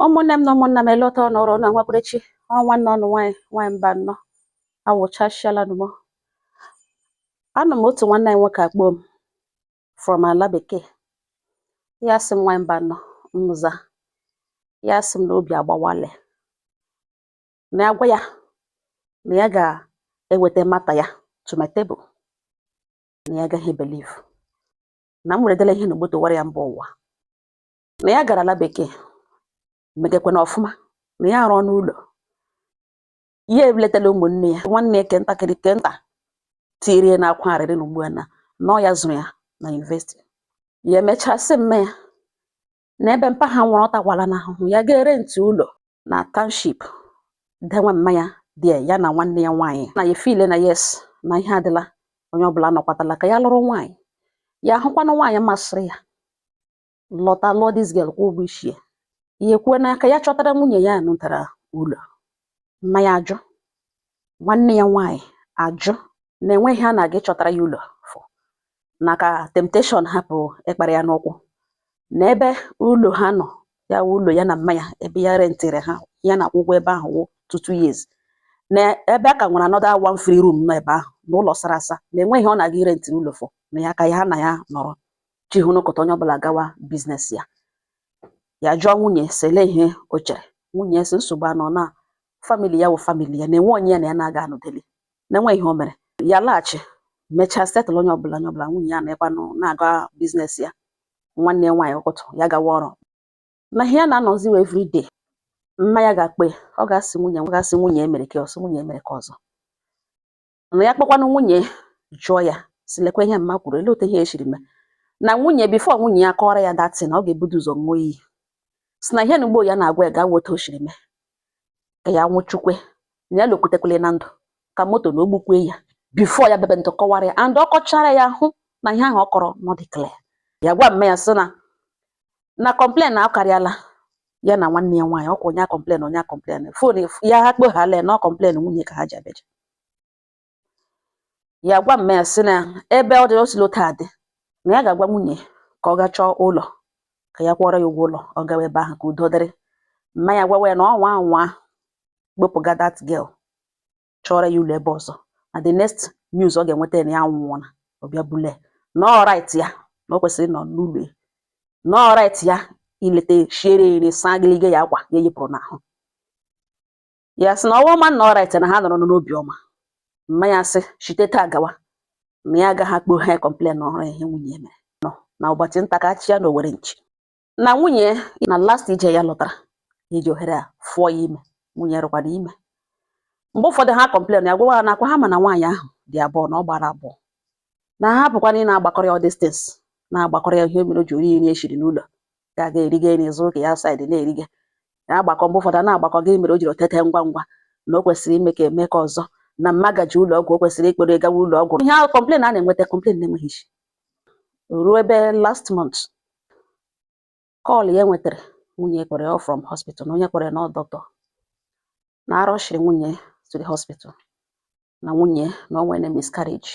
Ụmụnne m na ụmụnna m, elota ọnọrọ na nwekwarechi ọ nwanne ọnụ nwaanyị nwaanyị mba nnọọ awụchasịala nụ m. Anọ m otu nwanne anyị nwoke akpọ m from ala bekee. Ya sị m, nwaanyị mba nnọọ, mza ya sị m na obi agbawale na ya gwa ya na ya ga-eweta matter ya to my table, na ya agaghị believe na m weredela ihe na ogbotowara ya mba ụwa, na ya gara ala bekee megekwana ọfụma, na ya arụọ n'ụlọ ya, ebuletala ụmụnne ya, nwanne ya ke ntakịrị ke nta tiri ya n'akwa arịrị, na ugbu a na nọ ya zụrụ ya na university. Ya emechaa sị mme ya na ebe mpa ha nwụrụ, ọ takwala n'ahụhụ, ya ga-ere ntị ụlọ na township denwe mmanya dị ya na nwanne ya nwaanyị, na ya feel na yes, na ihe adịla, onye ọbụla nọkwatala ka ya lụrụ nwaanyị. Ya ahụkwanụ nwaanyị masịrị ya, lọta lụọ this girl, kwụ ụgwọ isi ya. Ya ekwuo n'aka ya chọtara nwunye ya nụtara ụlọ mmanya, ajụ nwanne ya nwaanyị, ajụ na enweghị ha na-aga ịchọtara ya ụlọ fụ na ka temptation hapụ ịkpara ya n'ụkwụ, na ebe ụlọ ha nọ, ya wụ ụlọ ya na mmanya ebe ya rentịrị ha, ya na-akwụ ụgwọ ebe ahụ wụ 2 years, na ebe a ka nwere another one free room nọ ebe ahụ na ụlọ sara asa, na enweghị ọ na-aga irentịrị ụlọ fụ, na ya ka ya na ya nọrọ chi hụ n'ụkọta, onye ọbụla gawa business ya. Ya jụọ nwunye sị ele ihe o chere. Nwunye sị nsogbu anọ na family ya wụ family ya, na-enwe onye ya na ya na-aga anọdeli, na enwe ihe o mere. Ya laghachi, mechaa settle onye ọbụla, onye ọbụla, nwunye ya na-ekwanụ na-aga business ya, nwanne ya nwaanyị ụtụ ya gawa ọrụ, na ihe ya na-anọzi wụ everyday mma ya ga-akpọ ya, ọ ga-asị nwunye, ọ ga-asị nwunye emere ka ọsọ, nwunye emere ka ọzọ, na ya kpọkwanụ nwunye jụọ ya sị lekwa ihe mma kwuru, ele otu ihe esiri mee na nwunye. Before nwunye ya kọrọ ya datin, ọ ga-ebudo ụzọ ṅụọ iyi si na ihe na ugbo ya na-agwa ya gaa weta o shiri mee ka ya nwụchukwe, na ya lokwutekwele na ndụ ka moto na ogbukwe ya before ya bebe ntụ kọwara ya, and ọ kọchara ya hụ na ihe ahụ ọ kọrọ nọ dị clear. Ya gwa mme ya sị na complain na akarịala ya na nwanne ya nwaanyị, ọkwa onye a complain, onye a complain, phone ya ha kpoghala ya na ọ complain nwunye ka ha ji abịaja. Ya gwa mme ya sị na ebe ọ dị o sila otu a dị, na ya ga-agwa nwunye ka ọ gaa chọọ ụlọ ka ya kwụọrọ ya ụgwọ ụlọ, ọ gawa ebe ahụ ka udo dịrị. Mma ya gwawa ya na ọnwa anwa kpopụga that girl chọrọ ya ụlọ ebe ọzọ, na the next news ọ ga-enweta na ya anwụọla, ọ bịa bule na ọ right ya, na ọ kwesịrị ịnọ n'ụlọ ya, na ọ right ya ileta shiere nri, saa agịlịga ya akwa ya yipụrụ n'ahụ ya. Sị na ọwụ ma na ọ right na ha nọrọ n'obi ọma. Mma ya sị shite taa gawa, na ya agaghị akpọ ha complain ọhụrụ ihe nwunye mere nọ na ụbọchị nta ka achị ya na owere nchi na nwunye na last ije ya lọtara iji ohere a fụọ ya ime. Nwunye rụkwara ime. Mgbe ụfọdụ ha complain, ya gwawa ha na akwa ha ma na nwaanyị ahụ dị abụọ, na ọ gbara abụọ, na ha hapụkwana ị na-agbakọrọ ya all these things, na-agbakọrọ ya ihe mere o ji ori nri eshiri n'ụlọ ga-aga eriga nri zụrụ ka ya side na-erige ya agbakọ. Mgbe ụfọdụ a na-agbakọ gịnị mere o jiri otete ngwa ngwa, na o kwesịrị ime ka eme ka ọzọ, na mma gaji ụlọ ọgwụ, o kwesịrị ikpere gawa ụlọ ọgwụ. Ihe ahụ complain a na-enweta, complain na-enweghị isi. Ruo ebe last month, call ya nwetara, nwunye kpọrọ ya from hospital, na onye kpọrọ ya na ọ doctor, na arọshiri nwunye to the hospital, na nwunye na o nwere miscarriage,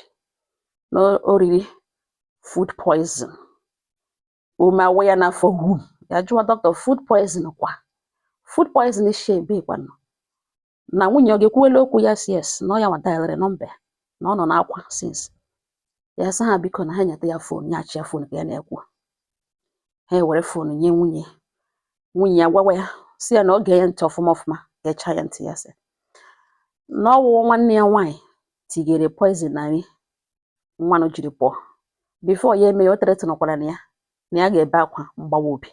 na o riri food poison, ume awụ ya n'afọ hum. Ya jụọ doctor, food poison kwa, food poison isi ebe kwanụ? Na nwunye ọ ga-ekwuwela okwu ya si yes, na ọ ya nwa dialịrị nọmba ya, na ọ nọ n'akwa since. Ya sị ha biko na ha nyeta ya phone, nyeghachi ya phone ka ya na-ekwu. Ha ewere phone nye nwunye. Nwunye ya gwawa ya si ya na ọ gee ya ntị ọfụma ọfụma, gechaa ya ntị. Ya sị na ọ wụ nwanne ya nwaanyị tigere poison na nri nwanụ jiri pụọ. Before ya eme ya, o threatenkwara na ya na ya ga-ebe akwa mgbawa obi,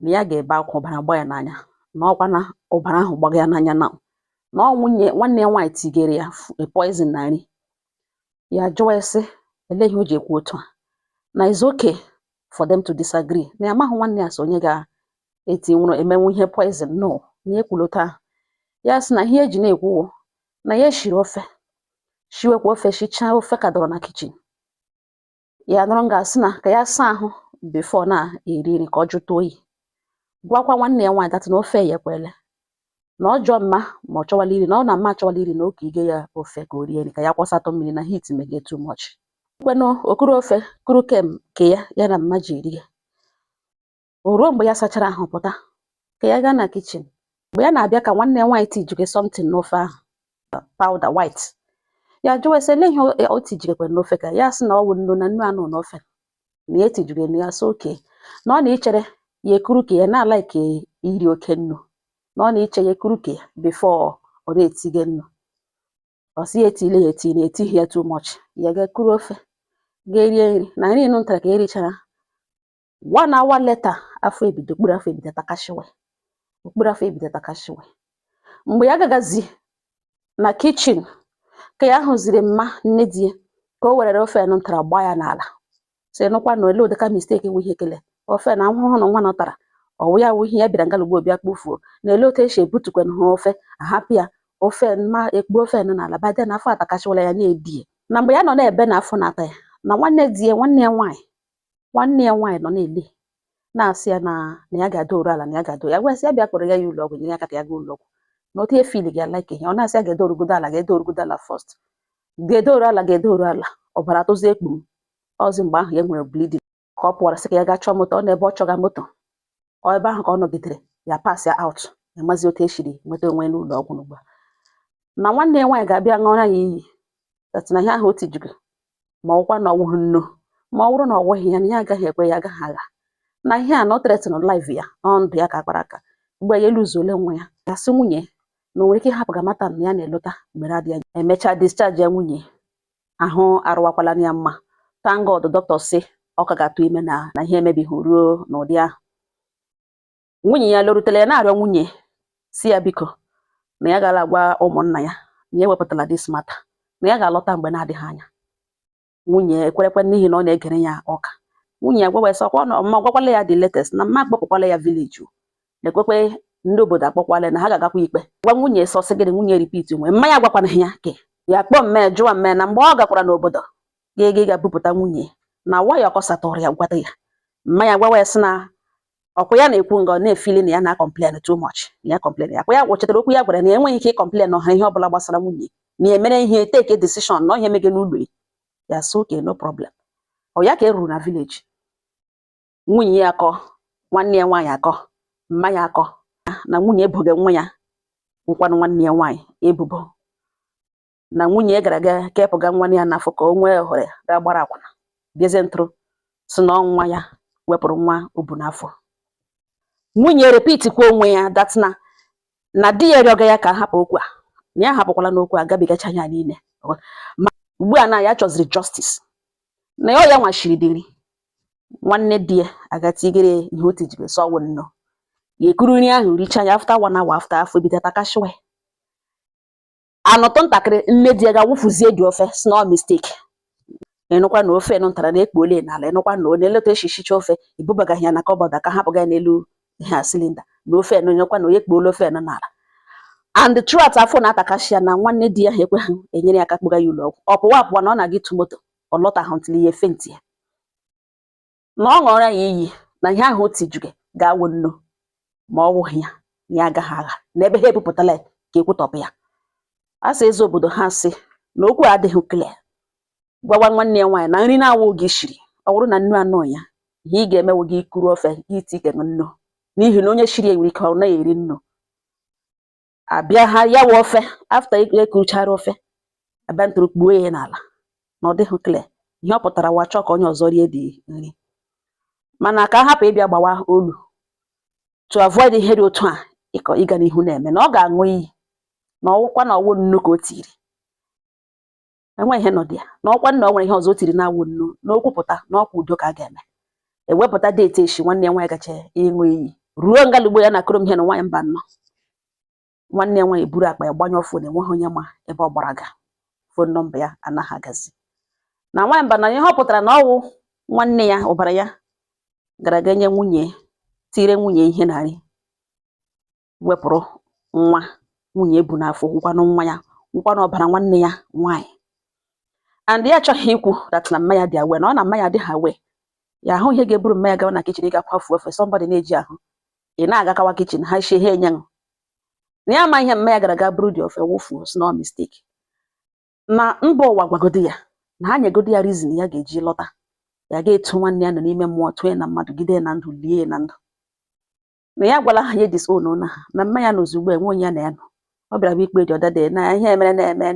na ya ga-ebe akwa ọbara gba ya n'anya, na ọkwa na ọbara ahụ gbaga ya n'anya, na na ọ nwunye nwanne ya nwaanyị tigere ya poison na nri. Ya jụwa ya sị elee ihe o ji ekwu otu a, na is okay for them to disagree, na ya amaghị nwanne ya sị onye ga-eti nwụrụ emenwu ihe poison, no, na ya ekwula otu ahụ. Ya sị na ihe eji na-ekwu wụ na ya eshiri ofe, shiwekwa ofe, shichaa ofe ka dọrọ na kitchen. Ya nọrọ nga asị na ka ya saa ahụ before na-eri nri ka ọ jụtụ oyi, gwakwa nwanne ya nwaanyị that na ofe ya ekwele, na ọ jụọ mma ma ọ chọwala iri, na ọ na mma achọwala iri, na oke ige ya ofe ka o rie nri, ka ya kwọsatụ mmiri na heat mege too much. Kwenụ okuru ofe kuru kem ke ya, ya na mma ji eri ya. O ruo mgbe ya sachara ahụ pụta. Ka ya gaa na kitchen, mgbe ya na-abịa ka nwanne ya nwaanyị tijuge something n'ofe ahụ, powder white. Ya jụwa sị ele ihe o tijigekwe n'ofe, ka ya sị na ọ wụ nnu, na nnu anụ n'ofe na ya etijuge na ya. Sị oke na ọ na-echere ya ekuru ka ya na-ala ka iri oke nnu, na ọ na-eche ya ekuru ka ya before ọ na-etige nnu. Ọ sị ya etile ya eti na etighi ya too much. Ya ga-ekuru ofe, ga-erie nri na nri nnu ntara. Ka erichara, one hour later, afọ ebido, okpuru afọ ebido takashiwe, okpuru afọ ebido takashiwe. Mgbe ya gagazi na kitchen ka ya hụziri mma nne di ya ka o werere ofe nụ ntara gbaa ya n'ala, sị nụkwa na ole ụdịka mistake wụ ihe kele ofe na ahụhụ na nwa nọtara ọwụ ya wụ ihe ya bịara ngalugbo bịa kpofuo na ele otu esi ebutukwana ha ofe ahapụ ya ofe ma ekpu ofe nọ n'ala bade na afọ atakashiwala ya na-ebie. Na mgbe ya nọ na-ebe na afọ na-ata ya, na nwanne di ya, nwanne ya nwaanyị, nwanne ya nwaanyị nọ na-ele na-asị ya na ya ga-adoru ala, na ya ga-ado ya gwa sị ya bịa kpọrọ ya ya ụlọ ọgwụ, nyere ya aka ka ya gaa ụlọ ọgwụ. Na otu efili ga like ihe ọ na-asị ya ga-edorugodo ala, ga-edorugodo ala first, ga-edoru ala, ga-edoru ala, ọbara tụzie ekpu m ọzi. Mgbe ahụ ya nwere bleeding ka ọ pụwara, sị ka ya gaa chọọ moto. Ọ na ebe ọ chọga moto, ọ ebe ahụ ka ọ nọgidere ya pass ya out. Amazi otu esiri nweta onwe n'ụlọ ọgwụ n'ugbu a na nwanne ya nwaanyị ga-abịa ṅụọrọ ya iyi that na ihe ahụ o tijugo, ma ọwụkwa na ọwụghị nnu, ma ọ bụrụ na ọ wụghị ya, na ya agaghị ekwe, ya agaghị agha na ihe a na ọ threaten life ya, ọ ndụ ya ka akpara aka. Mgbe ya eluzuole nwa ya, gasị nwunye na o nwere ike ịhapụ ga mata na ya na-elota mgbe na-adịghị anya. Emechaa discharge ya, nwunye ahụ arụwakwala ya mma. Thank God, doctor sị ọ ka ga-atụ ime na ihe emebighị ruo n'ụdị ahụ. Nwunye ya lọrutere, ya na-arịọ nwunye si ya biko na ya gara agwa ụmụnna ya na ya ewepụtala this matter, na ya ga-alọta mgbe na-adịghị anya. Nwunye ekwerekwe n'ihi na ọ na-egere ya ọka. Nwunye ya gwawa sị ọkwa na ọma gwakwala ya the latest na mma akpọpụkwala ya village o, na-ekwekwe ndị obodo akpọkwala ya na ha ga-agakwa ikpe. Gwa nwunye sọsị gịnị? Nwunye repeat onwe mma ya gwakwana ya ke ya kpọọ mme jụwa mme na mgbe ọ gakwara n'obodo ga-ega ga bupụta nwunye na nwayọ kọsatụrụ ya gwata ya mma ya gwawa ya sị na ọkwa ya na-ekwu nga ọ na-efili na ya na-complain too much, na ya complain ya kwa ya gwọchetara okwu ya gwara na ya enweghị ike ịcomplain ọha ihe ọbụla gbasara nwunye, na ya emere ihe take a decision na ihe mege n'ụlọ ya. Ya sị okay, no problem. Ọ ya ka e ruru na village, nwunye ya akọ, nwanne ya nwaanyị akọ, mma ya akọ na nwunye eboghị nwa ya nkwanụ nwanne ya nwaanyị ebubo na nwunye ya gara aga kepụga nwa ya n'afọ ka o nwee ohere gaa gbara akwụna, bịazie ntụrụ si na ọ nwa ya wepụrụ nwa o bu n'afọ. Nwunye repeat kwa onwe ya that na di ya rịọga ya ka hapụ okwu a, na ya hapụkwala n'okwu a gabigacha ya niile, ma ugbu a na ya chọziri justice, na ya ọ ya nwachiri dịrị nwanne di ya agatigere ihe o tijiri sọ ọwụ nnọọ. Ya ekuru nri ahụ richaa ya, after one hour, after afọ ebido takashiwe anọtụ ntakịrị, nne di ya ga-awụfuzie dị ofe si na ọ mistake. Ịnụkwa na ofe nụtara na ekpo ole n'ala, ịnụkwa na onye eleta eshichicha ofe ebubagaghị ya na cupboard ka hapụga ya n'elu ihe a cylinder na ofe nụnyekwa na onye kpuola ofe nọ n'ala. And throughout afọ na-atakashi ya na nwanne di ya ha ekweghị enyere ya aka kpụga ya ụlọ ọgwụ. Ọ pụwa apụwa na ọ na-aga ịtụ moto, ọ lọtahụ ntili ya efaint ya na ọ ṅụọrọ ya iyi na ihe ahụ o tijuge ga-awụ nnu, ma ọ wụghị ya na ya agaghị agha na ebe ha ebupụtala ya ka ekwutọpụ ya. A sị eze obodo ha sị na okwu a adịghị clear. Gwawa nwanne ya nwaanyị na nri na-awụ gị shiri, ọ bụrụ na nnu anọ ya, ihe ị ga-emewo gị ikuru ofe gị iti ike nnu, n'ihi na onye shiri ya nwere ike ọ naghị eri nnu. Abịa ha ya wụ ofe after ekuchara ofe abịa ntụrụ kpuo ya n'ala na ọ dịghị clear. Ihe ọ pụtara wa chọọ ka onye ọzọ rie dị nri, mana ka a hapụ ịbịa gbawa olu to avoid ihe dị otu a ịkọ ịga n'ihu na-eme na ọ ga-aṅụ iyi na ọwụkwa na ọwụ nnu ka o tiri, enwe ihe nọ dị ya na ọkwa nna o nwere ihe ọzọ o tiri na-awụ nnu na okwupụta na ọkwa udo ka a ga-eme. Ewepụta date echi nwanne ya nwaanyị gacha ịṅụ iyi ruo ngalugbo ya na akụrụ m ihe na nwaanyị mba nnọọ. Nwanne ya nwaanyị buru akpa ya gbanyụọ phone, enweghị onye ma ebe ọ gbara ga, phone number ya anaghị agazi. Na nwaanyị mba na ihe ọ pụtara na ọwụ nwanne ya ụbara ya gara ga nye nwunye tire nwunye ihe narị wepụrụ nwa nwunye bu n'afọ, gwụkwanụ nwa ya, gwụkwanụ ọbara nwanne ya nwaanyị. And ya achọghị ikwu that na mma ya dị aware na ọ na mma ya adịghị aware. Ya ahụ ihe ga-eburu mma ya gawa na kitchen ịga kwafuo ofe, somebody na-eji ahụ ị na-agakawa kitchen ha shie ha enye na ya ama ihe mma ya gara ga buru dị ofe wụfuo si na ọ mistake. Na mba ụwa gwagodi ya na ha nyegodi ya reason ya ga-eji lọta, ya ga-etu nwanne ya nọ n'ime mmụọ tụọ ya na mmadụ gide ya na ndụ lie ya na ndụ. Na ya gwala ha ya disown na ha na mma ya na ozugbo enwe onye ya na ya nọ. Ọ bịara bụ ikpe dị ọdade na ihe mere na-eme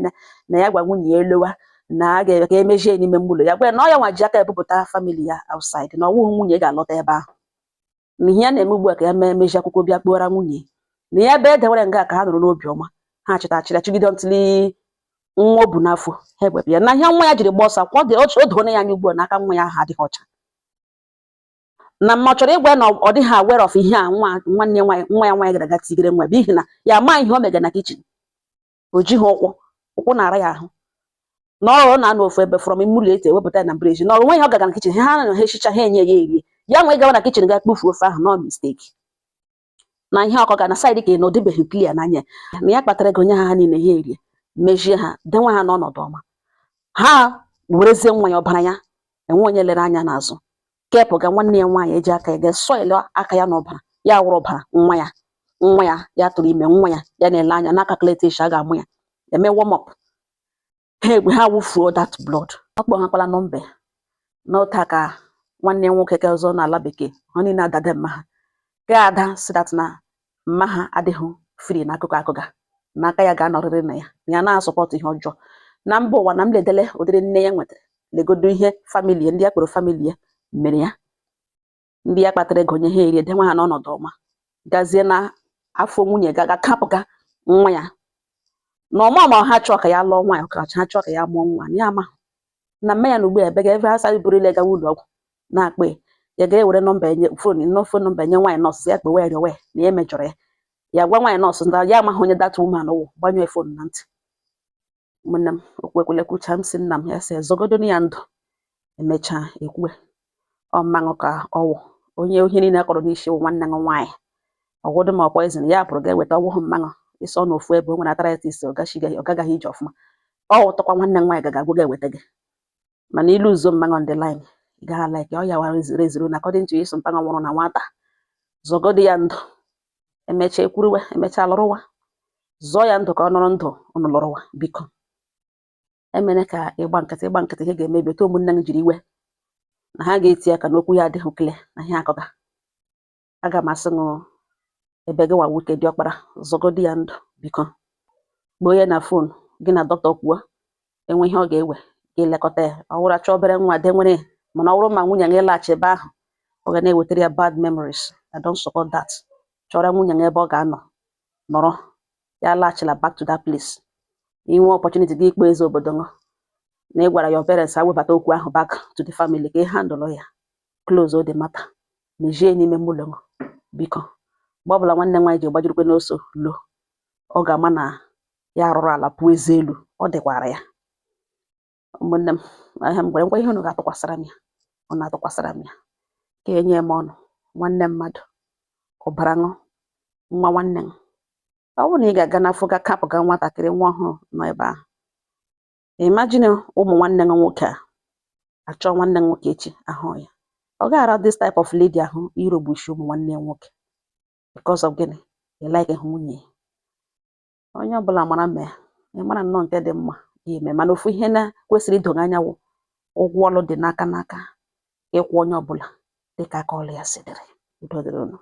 na ya gwa nwunye ya elowa na a ga ka emejie n'ime ụlọ ya, gwa ya na ọ ya nwa ji aka ebupụta family ya outside, na ọwụghị nwunye ga-alọta ebe ahụ, na ihe ya na-eme ugbu a ka ya mee meji akwụkwọ bịa kpọrọ nwunye na ya ebe edewere nga ka ha nọrọ n'obi ọma. Ha chịtachịrị chigide ntụli nwa o bu n'afọ ha ewepụ ya na ihe nwa ya jiri gba ọsọ kwa ọ dị o doo ya anya ugbu a na aka nwa ya ahụ adịghị ọcha, na mma ọ chọrọ ịgwa ya na ọ dịghị aware of ihe a nwa nwanne ya nwaanyị, nwa ya nwaanyị gara aga tigere nwa, n'ihi na ya amaghị ihe o mega na kitchen. O jighị ụkwụ ụkwụ na-ara ya ahụ na ọrụ na-anọ ofu ebe from immediate ewepụta ya na bridge na onwe ihe ọ gaga na kitchen ha na ha echicha ha enye ya erie ya nwee gawa na kitchen ga kpofuo ofe ahụ nọ mistake na ihe ọkọ ga na side ka na ọ dịbeghị clear n'anya ya, na ya kpatara ego nye ha, ha niile ha erie, mejie ha, denwe ha n'ọnọdụ ọma, ha werezie nwa ya ọbara ya enwe onye lere anya n'azụ kepụ ga nwanne ya nwaanyị eji aka ya ga soil aka ya n'ọbara ya wụrụ ọbara nwa ya, nwa ya ya tụrụ ime, nwa ya ya na-ele anya na calculate echi a ga-amụ ya eme warm up ha egbe ha wụfuo that blood. Ọ kpọghakwala nọmba ya n'otu a ka nwanne ya nwoke ka ọzọ n'ala bekee ha niile adade mma ha ke ada si that na mma ha adịghị free n'akụkụ akụga n'aka ya ga-anọrịrị na ya na ya na-asupport ihe ọjọọ na mba ụwa na m ledele ụdịrị nne ya nwetara legodo ihe family ndị ya kpọrọ family ya mere ya, ndị ya kpatara ego nye ha erie denwe ha n'ọnọdụ ọma, gazie na afọ nwunye ga kapụga nwa ya na ọma ma ha chọọ ka ya lụọ nwaanyị ka ha chọọ ka ya mụọ nwa na ya ama na mma ya na ugbu a ebe ga ebe ha sa burule gawa ụlọ ọgwụ na-akpọ ya, ya ga-ewere nọmba enye phone no phone nọmba enye nwaanyị nọọsụ ya kpewe ya rịọwa ya na ya mejọrọ ya, ya gwa nwaanyị nọọsụ na ya amaghị onye that woman wụ, gbanyụọ phone na ntị. Ụmụnne m, okwu ekwele kwucha m sị nna m ya sị zọgodonu ya ndụ emechaa ekwue ọ mmanụ ka ọwụ onye ohi niile kọrọ n'isi wụ nwanne m nwaanyị ọgwụdụ ma poison ya pụrụ ga-eweta ọgwụhụ mmanụ ịsọ n'ofu ebe o nwere arthritis ọ gagaghị ije ọfụma, ọ ụtọkwa nwanne m nwaanyị gaga agwụ ga-eweta gị mana ilu uzo mmanụ on the line ị gaghị like ọ ya wa rezuru na according to iso mpanụ nwụrụ na nwata. Zọgodo ya ndụ emechaa ekwuruwe emechaa lụrụwa, zọọ ya ndụ ka ọ nọrọ ndụ unu lụrụwa. Biko emere ka ịgba nkịtị ịgba nkịtị ihe ga-emebi otu ụmụnne m jiri iwe na ha ga-eti aka n'okwu ya adịghị clear na ihe akọga. Aga m asị ṅụ ebe gị nwa nwoke diọkpara zọgodo ya ndụ, biko kpọọ ya na phone gị na dọkịta kwuo enwe ihe ọ ga-ewe gị lekọta ya. Ọ wụrụ achọ obere nwa de nwere ya, mana ọ bụrụ ma nwunye gị laghachi ebe ahụ ọ ga na-ewetara ya bad memories. I don't support that. Chọrọ nwunye gị ebe ọ ga-anọ nọrọ ya laghachila back to that place. Inwe opportunity gị ikpọ eze obodo ṅụ na ị gwara your parents ha webata okwu ahụ back to the family ka ị handle ya, close the matter, mejie n'ime ụlọ ṅụ. Biko mgbe ọbụla nwanne m nwaanyị ji gbajirikwe n'oso lo ọ ga-ama na ya rụrụ ala pụọ eze elu ọ dịkwara ya. Ụmụnne m, ahịa m gwara ngwa ihe unu ga-atụkwasara m ya, unu atụkwasara m ya ka enye m ọnụ nwanne mmadụ ọbara ṅụ nwa nwanne m. Ọ bụrụ na ị ga-aga n'afọ ga kapụga nwatakịrị nwa ọhụrụ nọ ebe ahụ, imagine ụmụ nwanne m nwoke a achọ nwanne m nwoke echi ahụ ya ọ gaghara this type of lady ahụ irogbuchi ụmụ nwanne ya nwoke because of gịnị? Ị like hụ nwunye ya. Onye ọbụla mara mee ị mara nnọọ nke dị mma ga-eme, mana ofu ihe na kwesịrị ido gị anya wụ ụgwọ ọlụ dị n'aka n'aka ịkwụ onye ọbụla dịka aka ọlụ ya si dịrị. Udo dịrị unu.